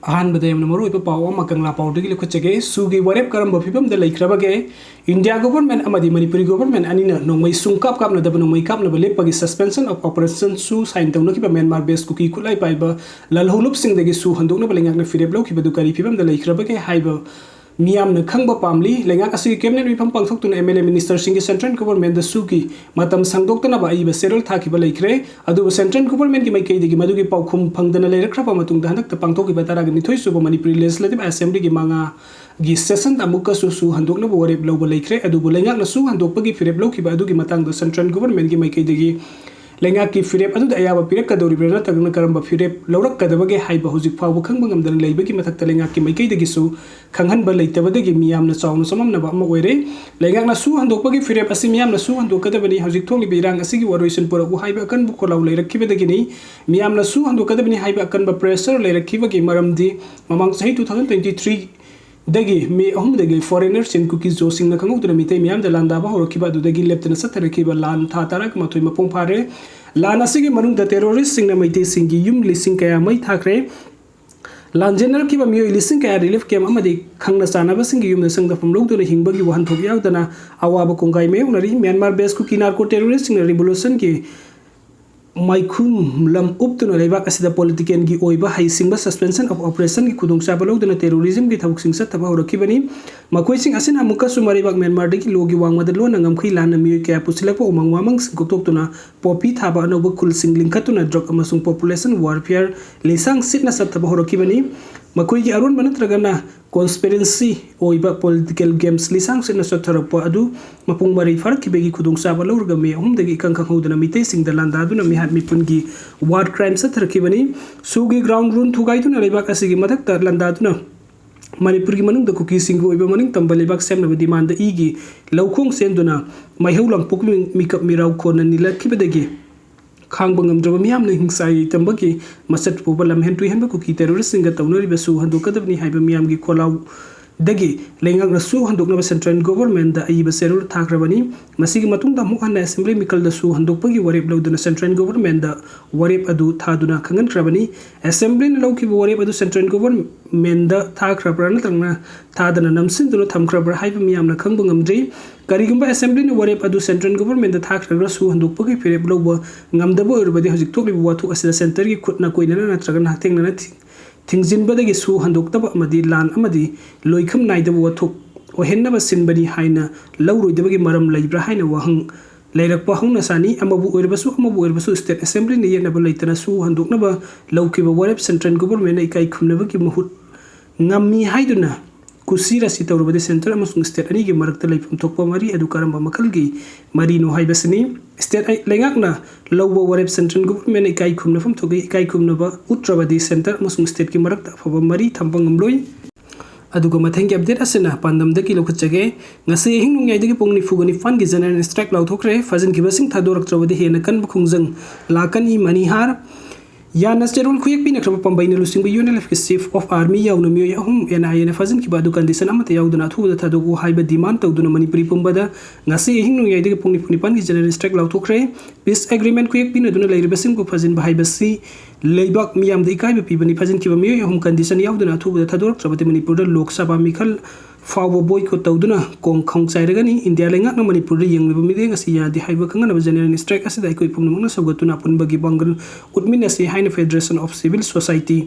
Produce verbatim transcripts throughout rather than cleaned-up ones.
ꯑꯍꯥꯟꯕꯗ ꯌꯥꯝꯅ ꯃꯔꯨꯑꯣꯏꯕ ꯄꯥꯎ ꯑꯃ ꯀꯪꯂꯥ ꯄꯥꯎꯗꯒꯤ ꯂꯧꯈꯠꯆꯒꯦ꯫ ꯁꯨꯒꯤ ꯋꯥꯔꯦꯞ ꯀꯔꯝꯕ ꯐꯤꯕꯝꯗ ꯂꯩꯈ꯭ꯔꯕꯒꯦ? ꯏꯟꯗꯤꯌꯥ ꯒꯣꯚꯔꯟꯃꯦꯟꯠ ꯑꯃꯗꯤ ꯃꯅꯤꯄꯨꯔꯤ ꯒꯣꯚꯔꯟꯃꯦꯟꯠ ꯑꯅꯤꯅ ꯅꯣꯡꯃꯩ ꯁꯨꯡꯀꯥꯞ ꯀꯥꯞꯅꯗꯕ ꯅꯣꯡꯃꯩ ꯀꯥꯞꯅꯕ ꯂꯦꯞꯄꯒꯤ suspension of operation ꯁꯨ sign ꯇꯧꯅꯈꯤꯕ ꯃ꯭ꯌꯥꯟꯃꯥꯔ based ꯀꯨꯀꯤ ꯈꯨꯠꯂꯥꯏ ꯄꯥꯏꯕ ꯂꯥꯜꯍꯧꯂꯨꯞꯁꯤꯡꯗꯒꯤ ꯁꯨ ꯍꯟꯗꯣꯛꯅꯕ ꯂꯩꯉꯥꯛꯅ ꯐꯤꯔꯦꯞ ꯂꯧꯈꯤꯕꯗꯨ ꯀꯔꯤ ꯐꯤꯕꯝꯗ ꯂꯩꯈ꯭ꯔꯕꯒꯦ ꯍꯥꯏꯕ ꯃꯤꯌꯥꯝꯅ ꯈꯪꯕ ꯄꯥꯝꯂꯤ꯫ ꯂꯩꯉꯥꯛ ꯑꯁꯤꯒꯤ cabinet ꯃꯤꯐꯝ ꯄꯥꯡꯊꯣꯛꯇꯨꯅ MLA ministerꯁꯤꯡꯒꯤ central governmentꯗ ꯁꯨꯒꯤ ꯃꯇꯝ ꯁꯥꯡꯗꯣꯛꯇꯅꯕ ꯑꯏꯕ ꯆꯦꯔꯣꯜ ꯊꯥꯈꯤꯕ ꯂꯩꯈ꯭ꯔꯦ꯫ ꯑꯗꯨꯕꯨ central governmentꯀꯤ ꯃꯥꯏꯀꯩꯗꯒꯤ ꯃꯗꯨꯒꯤ ꯄꯥꯎꯈꯨꯝ ꯐꯪꯗꯅ ꯂꯩꯔꯛꯈ꯭ꯔꯕ ꯃꯇꯨꯡꯗ ꯍꯟꯗꯛꯇ ꯄꯥꯡꯊꯣꯛꯈꯤꯕ ꯇꯔꯥꯒ ꯅꯤꯊꯣꯏ ꯁꯨꯕ ꯃꯅꯤꯄꯨꯔꯤ legislative assemblyꯒꯤ ꯃꯉꯥꯒꯤ sessionꯗ ꯑꯃꯨꯛꯀꯁꯨ ꯁꯨ ꯍꯟꯗꯣꯛꯅꯕ ꯋꯥꯔꯦꯞ ꯂꯧꯕ ꯂꯩꯈ꯭ꯔꯦ꯫ ꯑꯗꯨꯕꯨ ꯂꯩꯉꯥꯛꯅ ꯁꯨ ꯍꯟꯗꯣꯛꯄꯒꯤ ꯐꯤꯔꯦꯞ ꯂꯧꯈꯤꯕ ꯑꯗꯨꯒꯤ ꯃꯇꯥꯡꯗ central governmentꯀꯤ ꯃꯥꯏꯀꯩꯗꯒꯤ ꯂꯩꯉꯥꯛꯀꯤ ꯐꯤꯔꯦꯞ ꯑꯗꯨꯗ ꯑꯌꯥꯕ ꯄꯤꯔꯛꯀꯗꯧꯔꯤꯕ꯭ꯔꯥ ꯅꯠꯇ꯭ꯔꯒꯅ ꯀꯔꯝꯕ ꯐꯤꯔꯦꯞ ꯂꯧꯔꯛꯀꯗꯕꯒꯦ ꯍꯥꯏꯕ ꯍꯧꯖꯤꯛ ꯐꯥꯎꯕ ꯈꯪꯕ ꯉꯝꯗꯅ ꯂꯩꯕꯒꯤ ꯃꯊꯛꯇ ꯂꯩꯉꯥꯛꯀꯤ ꯃꯥꯏꯀꯩꯗꯒꯤꯁꯨ ꯈꯪꯍꯟꯕ ꯂꯩꯇꯕꯗꯒꯤ ꯃꯤꯌꯥꯝꯅ ꯆꯥꯎꯅ ꯆꯃꯝꯅꯕ ꯑꯃ ꯑꯣꯏꯔꯦ꯫ ꯂꯩꯉꯥꯛꯅ ꯁꯨ ꯍꯟꯗꯣꯛꯄꯒꯤ ꯐꯤꯔꯦꯞ ꯑꯁꯤ ꯃꯤꯌꯥꯝꯅ ꯁꯨ ꯍꯟꯗꯣꯛꯀꯗꯕꯅꯤ, ꯍꯧꯖꯤꯛ ꯊꯣꯛꯂꯤꯕ ꯏꯔꯥꯡ ꯑꯁꯤꯒꯤ ꯋꯥꯔꯣꯏꯁꯤꯟ ꯄꯨꯔꯛꯎ ꯍꯥꯏꯕ ꯑꯀꯟꯕ ꯈꯣꯜꯂꯥꯎ ꯂꯩꯔꯛꯈꯤꯕꯗꯒꯤꯅꯤ꯫ ꯃꯤꯌꯥꯝꯅ ꯁꯨ ꯍꯟꯗꯣꯛꯀꯗꯕꯅꯤ ꯍꯥꯏꯕ ꯑꯀꯟꯕ pressure ꯂꯩꯔꯛꯈꯤꯕꯒꯤ ꯃꯔꯝꯗꯤ ꯃꯃꯥꯡ ꯆꯍꯤ two thousand twenty three ꯗꯒꯤ ꯃꯦ ꯑꯍꯨꯝꯗꯒꯤ foreigner ꯁꯤꯡ ꯀꯨꯀꯤ ꯖꯣꯁꯤꯡꯅ ꯈꯪꯍꯧꯗꯅ ꯃꯤꯇꯩ ꯃꯤꯌꯥꯝꯗ ꯂꯥꯟꯗꯥꯕ ꯍꯧꯔꯛꯈꯤꯕ ꯑꯗꯨꯗꯒꯤ ꯂꯦꯞꯇꯅ ꯆꯠꯊꯔꯛꯈꯤꯕ ꯂꯥꯟ ꯊꯥ ꯇꯔꯥꯃꯥꯊꯣꯏ ꯃꯄꯨꯡ ꯐꯥꯔꯦ꯫ ꯂꯥꯟ ꯑꯁꯤꯒꯤ ꯃꯅꯨꯡꯗ terroristꯁꯤꯡꯅ ꯃꯩꯇꯩꯁꯤꯡꯒꯤ ꯌꯨꯝ ꯂꯤꯁꯤꯡ ꯀꯌꯥ ꯃꯩ ꯊꯥꯈ꯭ꯔꯦ꯫ ꯂꯥꯟꯖꯦꯟꯅꯔꯛꯈꯤꯕ ꯃꯤꯑꯣꯏ ꯂꯤꯁꯤꯡ ꯀꯌꯥ relief camp ꯑꯃꯗꯤ ꯈꯪꯅ ꯆꯥꯟꯅꯕꯁꯤꯡꯒꯤ ꯌꯨꯝꯗ ꯆꯪꯗꯐꯝ ꯂꯧꯗꯨꯅ ꯍꯤꯡꯕꯒꯤ ꯋꯥꯍꯟꯊꯣꯛ ꯌꯥꯎꯗꯅ ꯑꯋꯥꯕ ꯀꯣꯡꯒꯥꯏ ꯃꯥꯌꯣꯛꯅꯔꯤ꯫ ꯃ꯭ꯌꯥꯟꯃꯥꯔ based ꯀꯨꯀꯤ narco terroristꯁꯤꯡꯅ revolutionꯒꯤ ꯃꯥꯏꯈꯨꯝ ꯂꯝ ꯎꯞꯇꯨꯅ ꯂꯩꯕꯥꯛ ꯑꯁꯤꯗ politicalꯒꯤ ꯑꯣꯏꯕ ꯍꯩꯁꯤꯡꯕ suspension of operationꯒꯤ ꯈꯨꯗꯣꯡꯆꯥꯕ ꯂꯧꯗꯨꯅ terrorismꯒꯤ ꯊꯕꯛꯁꯤꯡ ꯆꯠꯊꯕ ꯍꯧꯔꯛꯈꯤꯕꯅꯤ꯫ ꯃꯈꯣꯏꯁꯤꯡ ꯑꯁꯤꯅ ꯑꯃꯨꯛꯀꯁꯨ ꯃꯔꯩꯕꯥꯛ ꯃ꯭ꯌꯥꯟꯃꯥꯔꯗꯒꯤ ꯂꯣꯒꯤ ꯋꯥꯡꯃꯗ ꯂꯣꯟꯅ ꯉꯝꯈꯩ ꯂꯥꯟꯅ ꯃꯤꯑꯣꯏ ꯀꯌꯥ ꯄꯨꯁꯤꯜꯂꯛꯄ ꯎꯃꯪ ꯋꯥꯃꯪꯁꯤꯡ ꯀꯣꯛꯊꯣꯛꯇꯨꯅ ꯄꯣꯄꯤ ꯊꯥꯕ ꯑꯅꯧꯕ ꯈꯨꯜꯁꯤꯡ ꯂꯤꯡꯈꯠꯇꯨꯅ drug ꯑꯃꯁꯨꯡ population warfare ꯂꯤꯁꯥꯡ ꯁꯤꯠꯅ ꯆꯠꯊꯕ ꯍꯧꯔꯛꯈꯤꯕꯅꯤ꯫ ꯃꯈꯣꯏꯒꯤ ꯑꯔꯣꯟꯕ ꯅꯠꯇ꯭ꯔꯒꯅ conspiracy ꯑꯣꯏꯕ political games ꯂꯤꯁꯥꯡ ꯁꯤꯠꯅ ꯆꯠꯊꯔꯛꯄ ꯑꯗꯨ ꯃꯄꯨꯡ ꯃꯔꯩ ꯐꯥꯔꯛꯈꯤꯕꯒꯤ ꯈꯨꯗꯣꯡꯆꯥꯕ ꯂꯧꯔꯒ ꯃꯦ ꯑꯍꯨꯝꯗꯒꯤ ꯏꯀꯪ ꯈꯪꯍꯧꯗꯅ ꯃꯤꯇꯩꯁꯤꯡꯗ ꯂꯥꯟꯗꯥꯗꯨꯅ ꯃꯤꯍꯥꯠ ꯃꯤꯄꯨꯟꯒꯤ war crime ꯆꯠꯊꯔꯛꯈꯤꯕꯅꯤ꯫ ꯁꯨꯒꯤ ground rule ꯊꯨꯒꯥꯏꯗꯨꯅ ꯂꯩꯕꯥꯛ ꯑꯁꯤꯒꯤ ꯃꯊꯛꯇ ꯂꯥꯟꯗꯥꯗꯨꯅ ꯃꯅꯤꯄꯨꯔꯒꯤ ꯃꯅꯨꯡꯗ ꯀꯨꯀꯤꯁꯤꯡꯒꯤ ꯑꯣꯏꯕ ꯃꯅꯤꯡ ꯇꯝꯕ ꯂꯩꯕꯥꯛ ꯁꯦꯝꯅꯕ demandꯗ ꯏꯒꯤ ꯂꯧꯈꯣꯡ ꯆꯦꯟꯗꯨꯅ ꯃꯩꯍꯧ ꯂꯥꯡꯄꯣꯛꯄꯤ ꯃꯤꯀꯞ ꯃꯤꯔꯥꯎ ꯈꯣꯟꯅ ꯅꯤꯜꯂꯛꯈꯤꯕꯗꯒꯤ ꯈꯥꯡꯕ ꯉꯝꯗ꯭ꯔꯕ ꯃꯤꯌꯥꯝꯅ ꯍꯤꯡꯁꯥ ꯌꯩꯇꯝꯕꯒꯤ ꯃꯆꯠ ꯄꯨꯕ ꯂꯝꯍꯦꯟ ꯇꯨꯏꯍꯟꯕ ꯀꯨꯀꯤ terroristꯁꯤꯡꯒ ꯇꯧꯅꯔꯤꯕꯁꯨ ꯍꯟꯗꯣꯛꯀꯗꯕꯅꯤ ꯍꯥꯏꯕ ꯃꯤꯌꯥꯝꯒꯤ ꯈꯣꯜꯂꯥꯎ ꯗꯒꯤ ꯂꯩꯉꯥꯛꯅ ꯁꯨ ꯍꯟꯗꯣꯛꯅꯕ central governmentꯗ ꯑꯏꯕ ꯆꯦꯔꯣꯜ ꯊꯥꯈ꯭ꯔꯕꯅꯤ꯫ ꯃꯁꯤꯒꯤ ꯃꯇꯨꯡꯗ ꯑꯃꯨꯛ ꯍꯟꯅ assembly ꯃꯤꯈꯜꯗ ꯁꯨ ꯍꯟꯗꯣꯛꯄꯒꯤ ꯋꯥꯔꯦꯞ ꯂꯧꯗꯨꯅ central governmentꯗ ꯋꯥꯔꯦꯞ ꯑꯗꯨ ꯊꯥꯗꯨꯅ ꯈꯪꯍꯟꯈ꯭ꯔꯕꯅꯤ꯫ Assemblyꯅ ꯂꯧꯈꯤꯕ ꯋꯥꯔꯦꯞ ꯑꯗꯨ central governmentꯗ ꯊꯥꯈ꯭ꯔꯕ꯭ꯔꯥ ꯅꯠꯇ꯭ꯔꯒꯅ ꯊꯥꯗꯅ ꯅꯝꯁꯤꯟꯗꯨꯅ ꯊꯝꯈ꯭ꯔꯕ꯭ꯔꯥ ꯍꯥꯏꯕ ꯃꯤꯌꯥꯝꯅ ꯈꯪꯕ ꯉꯝꯗ꯭ꯔꯤ꯫ ꯀꯔꯤꯒꯨꯝꯕ assemblyꯅ ꯋꯥꯔꯦꯞ ꯑꯗꯨ central governmentꯗ ꯊꯥꯈ꯭ꯔꯒ ꯁꯨ ꯍꯟꯗꯣꯛꯄꯒꯤ ꯐꯤꯔꯦꯞ ꯂꯧꯕ ꯉꯝꯗꯕ ꯑꯣꯏꯔꯕꯗꯤ ꯍꯧꯖꯤꯛ ꯊꯣꯛꯂꯤꯕ ꯋꯥꯊꯣꯛ ꯑꯁꯤꯗ centreꯒꯤ ꯈꯨꯠꯅ ꯀꯣꯏꯅꯅ ꯅꯠꯇ꯭ꯔꯒꯅ ꯍꯛꯊꯦꯡꯅꯅ ꯊꯤ-, ꯊꯤꯡꯖꯤꯟꯕꯗꯒꯤ ꯁꯨ ꯍꯟꯗꯣꯛꯇꯕ ꯑꯃꯗꯤ ꯂꯥꯟ ꯑꯃꯗꯤ ꯂꯣꯏꯈꯝ ꯅꯥꯏꯗꯕ ꯋꯥꯊꯣꯛ ꯑꯣꯏꯍꯟꯅꯕ ꯁꯤꯟꯕꯅꯤ ꯍꯥꯏꯅ ꯂꯧꯔꯣꯏꯗꯕꯒꯤ ꯃꯔꯝ ꯂꯩꯕ꯭ꯔꯥ ꯍꯥꯏꯅ ꯋꯥꯍꯪ ꯂꯩꯔꯛꯄ ꯍꯧꯅ ꯁꯥꯅꯤ꯫ ꯑꯃꯕꯨ ꯑꯣꯏꯔꯕꯁꯨ ꯑꯃꯕꯨ ꯑꯣꯏꯔꯕꯁꯨ state assemblyꯅ ꯌꯦꯠꯅꯕ ꯂꯩꯇꯅ ꯁꯨ ꯍꯟꯗꯣꯛꯅꯕ ꯂꯧꯈꯤꯕ ꯋꯥꯔꯦꯞ central governmentꯅ ꯏꯀꯥꯏ ꯈꯨꯝꯅꯕꯒꯤ ꯃꯍꯨꯠ ꯉꯝꯃꯤ ꯍꯥꯏꯗꯨꯅ ꯀꯨꯁꯤ ꯔꯥꯁꯤ ꯇꯧꯔꯕꯗꯤ centre ꯑꯃꯁꯨꯡ state ꯑꯅꯤꯒꯤ ꯃꯔꯛꯇ ꯂꯩꯐꯝ ꯊꯣꯛꯄ ꯃꯔꯤ ꯑꯗꯨ ꯀꯔꯝꯕ ꯃꯈꯜꯒꯤ ꯃꯔꯤꯅꯣ ꯍꯥꯏꯕꯁꯤꯅꯤ꯫ State ꯑꯩ-, ꯂꯩꯉꯥꯛꯅ ꯂꯧꯕ ꯋꯥꯔꯦꯞ central governmentꯅ ꯏꯀꯥꯏ ꯈꯨꯝꯅꯐꯝ ꯊꯣꯛꯏ꯫ ꯏꯀꯥꯏ ꯈꯨꯝꯅꯕ ꯎꯠꯇ꯭ꯔꯕꯗꯤ centre ꯑꯃꯁꯨꯡ stateꯀꯤ ꯃꯔꯛꯇ ꯑꯐꯕ ꯃꯔꯤ ꯊꯝꯕ ꯉꯝꯂꯣꯏ꯫ ꯑꯗꯨꯒ ꯃꯊꯪꯒꯤ update ꯑꯁꯤꯅ ꯄꯥꯟꯗꯝꯗꯒꯤ ꯂꯧꯈꯠꯆꯒꯦ꯫ ꯉꯁꯤ ꯑꯍꯤꯡ ꯅꯣꯡꯌꯥꯏꯗꯒꯤ ꯄꯨꯡ ꯅꯤꯐꯨꯒ ꯅꯤꯄꯥꯟꯒꯤ general strike ꯂꯥꯎꯊꯣꯛꯈ꯭ꯔꯦ꯫ ꯐꯥꯖꯤꯟꯈꯤꯕꯁꯤꯡ ꯊꯥꯗꯣꯔꯛꯇ꯭ꯔꯕꯗꯤ ꯍꯦꯟꯅ ꯀꯟꯕ ꯈꯣꯡꯖꯪ ꯂꯥꯛꯀꯅꯤ꯫ ꯃꯅꯤꯍꯥꯔ ꯌꯥꯅ ꯆꯦꯔꯣꯜ ꯈꯨꯌꯦꯛ ꯄꯤꯅꯈ꯭ꯔꯕ ꯄꯥꯝꯕꯩꯅ ꯂꯨꯆꯤꯡꯕ UNLFꯀꯤ chief of army ꯌꯥꯎꯅ ꯃꯤꯑꯣꯏ ꯑꯍꯨꯝ NIAꯅ ꯐꯥꯖꯤꯟꯈꯤꯕ ꯑꯗꯨ condition ꯑꯃꯠꯇ ꯌꯥꯎꯗꯅ ꯑꯊꯨꯕꯗ ꯊꯥꯗꯣꯛꯎ ꯍꯥꯏꯕ demand ꯇꯧꯗꯨꯅ ꯃꯅꯤꯄꯨꯔꯤ ꯄꯨꯝꯕꯗ ꯉꯁꯤ ꯑꯍꯤꯡ ꯅꯣꯡꯌꯥꯏꯗꯒꯤ ꯄꯨꯡ ꯅꯤꯐꯨ ꯅꯤꯄꯥꯟꯒꯤ general strike ꯂꯥꯎꯊꯣꯛꯈ꯭ꯔꯦ꯫ Peace agreement ꯈꯨꯌꯦꯛ ꯄꯤꯅꯗꯨꯅ ꯂꯩꯔꯤꯕꯁꯤꯡꯕꯨ ꯐꯥꯖꯤꯟꯕ ꯍꯥꯏꯕꯁꯤ ꯂꯩꯕꯥꯛ ꯃꯤꯌꯥꯝꯗ ꯏꯀꯥꯏꯕ ꯄꯤꯕꯅꯤ꯫ ꯐꯥꯖꯤꯟꯈꯤꯕ ꯃꯤꯑꯣꯏ ꯑꯍꯨꯝ condition ꯌꯥꯎꯗꯅ ꯑꯊꯨꯕꯗ ꯊꯥꯗꯣꯔꯛꯇ꯭ꯔꯕꯗꯤ ꯃꯅꯤꯄꯨꯔꯗ ꯂꯣꯛ ꯁꯚꯥ ꯃꯤꯈꯜ ꯐꯥꯎꯕ boycott ꯇꯧꯗꯨꯅ ꯀꯣꯡ ꯈꯣꯡ ꯆꯥꯏꯔꯒꯅꯤ꯫ ꯏꯟꯗꯤꯌꯥ ꯂꯩꯉꯥꯛꯅ ꯃꯅꯤꯄꯨꯔꯗ ꯌꯦꯡꯂꯤꯕ ꯃꯤꯠꯌꯦꯡ ꯑꯁꯤ ꯌꯥꯗꯦ ꯍꯥꯏꯕ ꯈꯪꯍꯟꯅꯕ general strike ꯑꯁꯤꯗ ꯑꯩꯈꯣꯏ ꯄꯨꯝꯅꯃꯛꯅ ꯁꯧꯒꯠꯇꯨꯅ ꯑꯄꯨꯟꯕꯒꯤ ꯄꯥꯡꯒꯜ ꯎꯠꯃꯤꯟꯅꯁꯤ ꯍꯥꯏꯅ Federation of Civil Society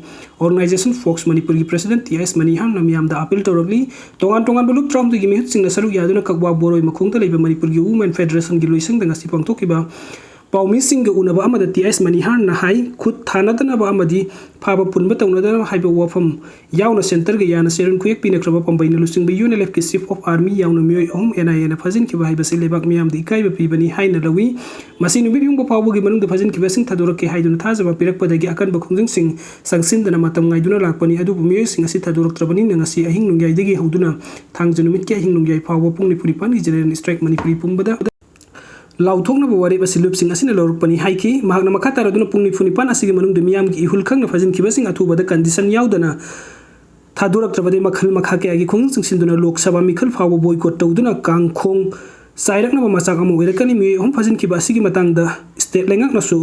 Organisation, FOCS, ꯃꯅꯤꯄꯨꯔꯒꯤ president ꯇꯤ ꯑꯦꯁ ꯃꯅꯤꯍꯥꯔꯅ ꯃꯤꯌꯥꯝꯗ appeal ꯇꯧꯔꯛꯂꯤ꯫ ꯇꯣꯉꯥꯟ ꯇꯣꯉꯥꯟꯕ ꯂꯨꯞ ꯇꯔꯥꯍꯨꯝꯗꯣꯏꯒꯤ ꯃꯤꯍꯨꯠꯁꯤꯡꯅ ꯁꯔꯨꯛ ꯌꯥꯗꯨꯅ ꯀꯛꯋꯥ ꯕꯣꯔꯣꯏ ꯃꯈꯣꯡꯗ ꯂꯩꯕ ꯃꯅꯤꯄꯨꯔꯒꯤ Women Federationꯒꯤ ꯂꯣꯏꯁꯪꯗ ꯉꯁꯤ ꯄꯥꯡꯊꯣꯛꯈꯤꯕ ꯄꯥꯎꯃꯤꯁꯤꯡꯒ ꯎꯅꯕ ꯑꯃꯗ ꯇꯤ ꯑꯦꯁ ꯃꯅꯤꯍꯥꯔꯅ ꯍꯥꯏ, ꯈꯨꯠ ꯊꯥꯅꯗꯅꯕ ꯑꯃꯗꯤ ꯐꯥꯕ ꯄꯨꯟꯕ ꯇꯧꯅꯗꯅꯕ ꯍꯥꯏꯕ ꯋꯥꯐꯝ ꯌꯥꯎꯅ centreꯒ ꯌꯥꯅ ꯆꯦꯔꯣꯜ ꯈꯨꯌꯦꯛ ꯄꯤꯅꯈ꯭ꯔꯕ ꯄꯥꯝꯕꯩꯅ ꯂꯨꯆꯤꯡꯕ UNLFꯀꯤ chief of army ꯌꯥꯎꯅ ꯃꯤꯑꯣꯏ ꯑꯍꯨꯝ NIAꯅ ꯐꯥꯖꯤꯟꯈꯤꯕ ꯍꯥꯏꯕꯁꯤ ꯂꯩꯕꯥꯛ ꯃꯤꯌꯥꯝꯗ ꯏꯀꯥꯏꯕ ꯄꯤꯕꯅꯤ ꯍꯥꯏꯅ ꯂꯧꯏ꯫ ꯃꯁꯤ ꯅꯨꯃꯤꯠ ꯌꯨꯡꯕ ꯐꯥꯎꯕꯒꯤ ꯃꯅꯨꯡꯗ ꯐꯥꯖꯤꯟꯈꯤꯕꯁꯤꯡ ꯊꯥꯗꯣꯔꯛꯀꯦ ꯍꯥꯏꯗꯨꯅ ꯊꯥꯖꯕ ꯄꯤꯔꯛꯄꯗꯒꯤ ꯑꯀꯟꯕ ꯈꯣꯡꯖꯪꯁꯤꯡ ꯆꯪꯁꯤꯟꯗꯅ ꯃꯇꯝ ꯉꯥꯏꯗꯨꯅ ꯂꯥꯛꯄꯅꯤ꯫ ꯑꯗꯨꯕꯨ ꯃꯤꯑꯣꯏꯁꯤꯡ ꯑꯁꯤ ꯊꯥꯗꯣꯔꯛꯇ꯭ꯔꯕꯅꯤꯅ ꯉꯁꯤ ꯑꯍꯤꯡ ꯅꯣꯡꯌꯥꯏꯗꯒꯤ ꯍꯧꯗꯨꯅ ꯊꯥꯡꯖ ꯅꯨꯃꯤꯠꯀꯤ ꯑꯍꯤꯡ ꯅꯣꯡꯌꯥꯏ ꯐꯥꯎꯕ ꯄꯨꯡ ꯅꯤꯐꯨ ꯅꯤꯄꯥꯟꯒꯤ general strike ꯃꯅꯤꯄꯨꯔꯤ ꯄꯨꯝꯕꯗ ꯂꯥꯎꯊꯣꯛꯅꯕ ꯋꯥꯔꯦꯞ ꯑꯁꯤ ꯂꯨꯞꯁꯤꯡ ꯑꯁꯤꯅ ꯂꯧꯔꯛꯄꯅꯤ ꯍꯥꯏꯈꯤ꯫ ꯃꯍꯥꯛꯅ ꯃꯈꯥ ꯇꯥꯔꯗꯨꯅ ꯄꯨꯡ ꯅꯤꯐꯨ ꯅꯤꯄꯥꯟ ꯑꯁꯤꯒꯤ ꯃꯅꯨꯡꯗ ꯃꯤꯌꯥꯝꯒꯤ ꯏꯍꯨꯜ ꯈꯪꯅ ꯐꯥꯖꯤꯟꯈꯤꯕꯁꯤꯡ ꯑꯊꯨꯕꯗ condition ꯌꯥꯎꯗꯅ ꯊꯥꯗꯣꯔꯛꯇ꯭ꯔꯕꯗꯤ ꯃꯈꯜ ꯃꯈꯥ ꯀꯌꯥꯒꯤ ꯈꯣꯡꯖꯪ ꯆꯪꯁꯤꯟꯗꯨꯅ ꯂꯣꯛ ꯁꯚꯥ ꯃꯤꯈꯜ ꯐꯥꯎꯕ boycott ꯇꯧꯗꯨꯅ ꯀꯥꯡꯈꯣꯡ ꯆꯥꯏꯔꯛꯅꯕ ꯃꯆꯥꯛ ꯑꯃ ꯑꯣꯏꯔꯛꯀꯅꯤ꯫ ꯃꯤꯑꯣꯏ ꯑꯍꯨꯝ ꯐꯥꯖꯤꯟꯈꯤꯕ ꯑꯁꯤꯒꯤ ꯃꯇꯥꯡꯗ state ꯂꯩꯉꯥꯛꯅꯁꯨ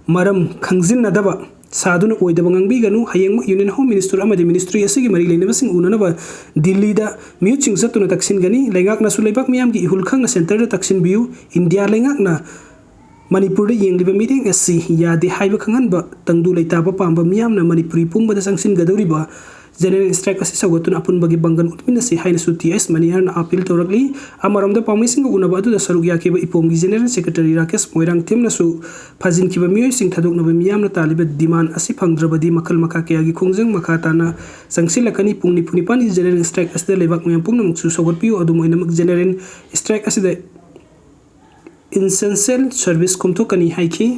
ꯃꯔꯝ ꯈꯪꯖꯤꯟꯅꯗꯕ ꯁꯥꯗꯨꯅ ꯑꯣꯏꯗꯕ ꯉꯥꯡꯕꯤꯒꯅꯨ꯫ ꯍꯌꯦꯡꯃꯛ Union Home Minister ꯑꯃꯗꯤ ministry ꯑꯁꯤꯒꯤ ꯃꯔꯤ ꯂꯩꯅꯕꯁꯤꯡ ꯎꯅꯅꯕ ꯗꯤꯜꯂꯤꯗ ꯃꯤꯍꯨꯠꯁꯤꯡ ꯆꯠꯇꯨꯅ ꯇꯛꯁꯤꯟꯒꯅꯤ꯫ ꯂꯩꯉꯥꯛꯅꯁꯨ ꯂꯩꯕꯥꯛ ꯃꯤꯌꯥꯝꯒꯤ ꯏꯍꯨꯜ ꯈꯪꯅ centreꯗ ꯇꯛꯁꯤꯟꯕꯤꯌꯨ꯫ ꯏꯟꯗꯤꯌꯥ ꯂꯩꯉꯥꯛꯅ ꯃꯅꯤꯄꯨꯔꯗ ꯌꯦꯡꯂꯤꯕ ꯃꯤꯠꯌꯦꯡ ꯑꯁꯤ ꯌꯥꯗꯦ ꯍꯥꯏꯕ ꯈꯪꯍꯟꯕ ꯇꯪꯗꯨ ꯂꯩꯇꯥꯕ ꯄꯥꯝꯕ ꯃꯤꯌꯥꯝꯅ ꯃꯅꯤꯄꯨꯔꯤ ꯄꯨꯝꯕꯗ ꯆꯪꯁꯤꯟꯒꯗꯧꯔꯤꯕ general strike ꯑꯁꯤ ꯁꯧꯒꯠꯇꯨꯅ ꯑꯄꯨꯟꯕꯒꯤ ꯄꯥꯡꯒꯜ ꯎꯠꯃꯤꯟꯅꯁꯤ ꯍꯥꯏꯅꯁꯨ ꯇꯤ ꯑꯦꯁ ꯃꯅꯤꯍꯔꯅ appeal ꯇꯧꯔꯛꯂꯤ꯫ ꯑꯃꯔꯣꯝꯗ ꯄꯥꯎꯃꯤꯁꯤꯡꯒ ꯎꯅꯕ ꯑꯗꯨꯗ ꯁꯔꯨꯛ ꯌꯥꯈꯤꯕ ꯏꯄꯣꯝꯒꯤ general secretary ꯔꯥꯀꯦꯁ ꯃꯣꯏꯔꯥꯡꯊꯦꯝꯅꯁꯨ ꯐꯥꯖꯤꯟꯈꯤꯕ ꯃꯤꯑꯣꯏꯁꯤꯡ ꯊꯥꯗꯣꯛꯅꯕ ꯃꯤꯌꯥꯝꯅ ꯇꯥꯜꯂꯤꯕ demand ꯑꯁꯤ ꯐꯪꯗ꯭ꯔꯕꯗꯤ ꯃꯈꯜ ꯃꯈꯥ ꯀꯌꯥꯒꯤ ꯈꯣꯡꯖꯪ ꯃꯈꯥ ꯇꯥꯅ ꯆꯪꯁꯤꯜꯂꯛꯀꯅꯤ꯫ ꯄꯨꯡ ꯅꯤꯐꯨ ꯅꯤꯄꯥꯟꯒꯤ general strike ꯑꯁꯤꯗ ꯂꯩꯕꯥꯛ ꯃꯌꯥꯝ ꯄꯨꯝꯅꯃꯛꯁꯨ ꯁꯧꯒꯠꯄꯤꯌꯨ꯫ ꯑꯗꯨꯝ ꯑꯣꯏꯅꯃꯛ general strike ꯑꯁꯤꯗ essential service ꯀꯣꯝꯊꯣꯛꯀꯅꯤ ꯍꯥꯏꯈꯤ꯫